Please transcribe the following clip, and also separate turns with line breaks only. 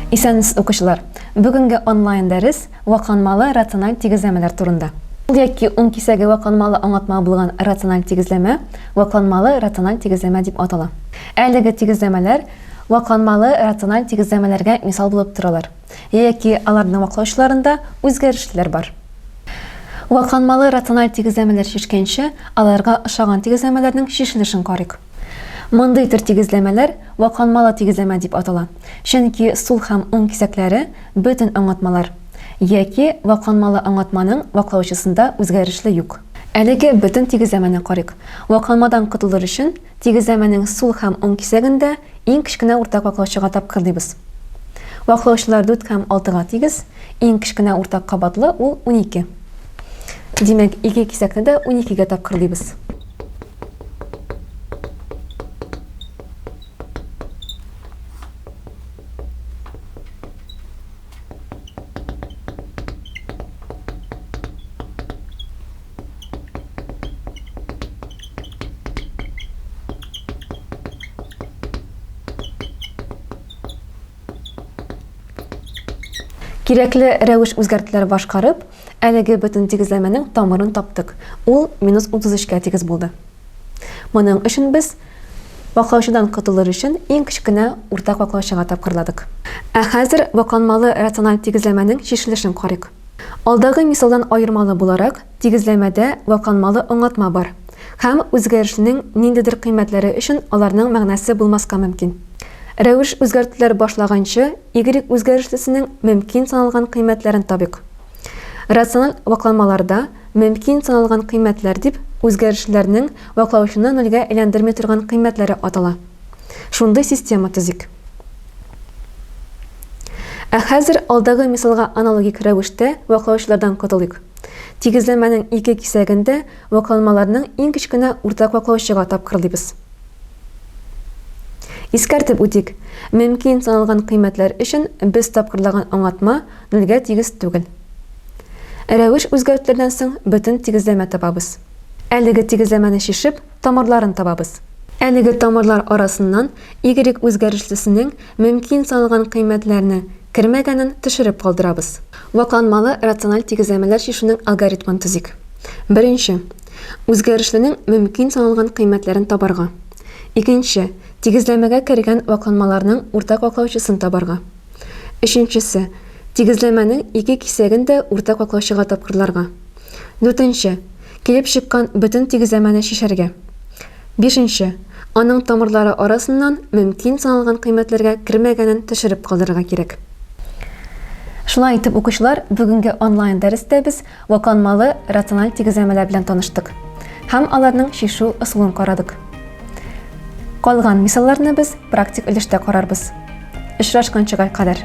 Исәнмесез, укучылар! Бүгенге онлайн дәрес вакланмалы рациональ тигезләмәләр турында. Ул яки уң кисәге вакланмалы аңлатма булган рациональ тигезләмә вакланмалы рациональ тигезләмә дип атала. Әлеге тигезләмәләр вакланмалы рациональ тигезләмәләргә мисал булып торалар, яки аларның ваклаучыларында үзгәрешләр бар. Вакланмалы рациональ тигезләмәләр чишкәнче, аларга ошаган тигезләмәләрнең чишелешен карыйк. Мондый төр тигезләмәләр вакланмалы тигезләмә дип атала, чөнки сул һәм уң кисәкләре бөтен аңлатмалар, яки вакланмалы аңлатманың ваклаучысында үзгәрешле юк. Әлеге бөтен тигезләмәне карыйк. Вакланмадан котылыр өчен, тигезләмәнең сул һәм уң кисәгендә иң кечкенә уртак ваклаучыга тапкырлыйбыз. Ваклаучылар дүрт һәм алтыга тигез, иң кечкенә уртак кабатлы ул 12. Димәк, ике кисәкне дә уникегә тапкырлыйбыз. Кирәкле рәвеш үзгәртүләр башкарып, әлеге бөтен тигезләмәнең тамырын таптык. Ул минус 33 кә тигез булды. Моның өчен без ваклаучыдан котылыр өчен иң кечкенә уртак ваклаучыга тапкырладык. Ә хәзер вакланмалы рациональ тигезләмәнең чишелешен карыйк. Алдагы мисалдан аермалы буларак, тигезләмәдә вакланмалы аңлатма бар һәм үзгәрешленең ниндидер кыйммәтләре өчен аларның мәгънәсе булмаска мөмкин. Рәвеш үзгәртүләр башлаганчы, y үзгәрешлесенең мөмкин саналган кыйммәтләрен табыйк. Рациональ вакланмаларда мөмкин саналган кыйммәтләр дип үзгәрешлеләрнең ваклаучыны нольгә әйләндерми торган кыйммәтләре атала. Шундый система төзик. Ә хәзер алдагы мисалга аналогик рәвештә ваклаучылардан котылыйк. Тигезләмәнең ике кисәген дә вакланмаларның иң кечкенә уртак ваклаучыга тапкырлыйбыз. Искәртеп үтик, мөмкин саналган кыйммәтләр өчен без тапкырлаган аңлатма нольгә тигез түгел. Рәвеш үзгәртүләрдән соң бөтен тигезләмә табабыз. Әлеге тигезләмәне чишеп, тамырларын табабыз. Әлеге тамырлар арасыннан y үзгәрешлесенең мөмкин саналган кыйммәтләрне кермәгәнен төшереп калдырабыз. Вакланмалы рациональ тигезләмәләр чишүнең алгоритмын төзик. Беренче. Үзгәрешленең мөмкин саналган кыйммәтләрен табарга. Икенче. Тигезләмәгә кергән вакланмаларның уртак ваклаучысын табарга. Өченчесе. Тигезләмәнең ике кисәген дә уртак ваклаучыга тапкырларга. Дүртенче. Килеп чыккан бөтен тигезләмәне чишәргә. Бишенче. Аның тамырлары арасыннан мөмкин саналган кыйммәтләргә кермәгәнен төшереп калдырырга кирәк. Шулай итеп, укучылар, бүгенге онлайн дәрестә без вакланмалы рациональ тигезләмәләр белән таныштык һәм аларның чишү ысулын карадык. Калган мисалларны без практик өлештә карарбыз. Очрашканчыга кадәр!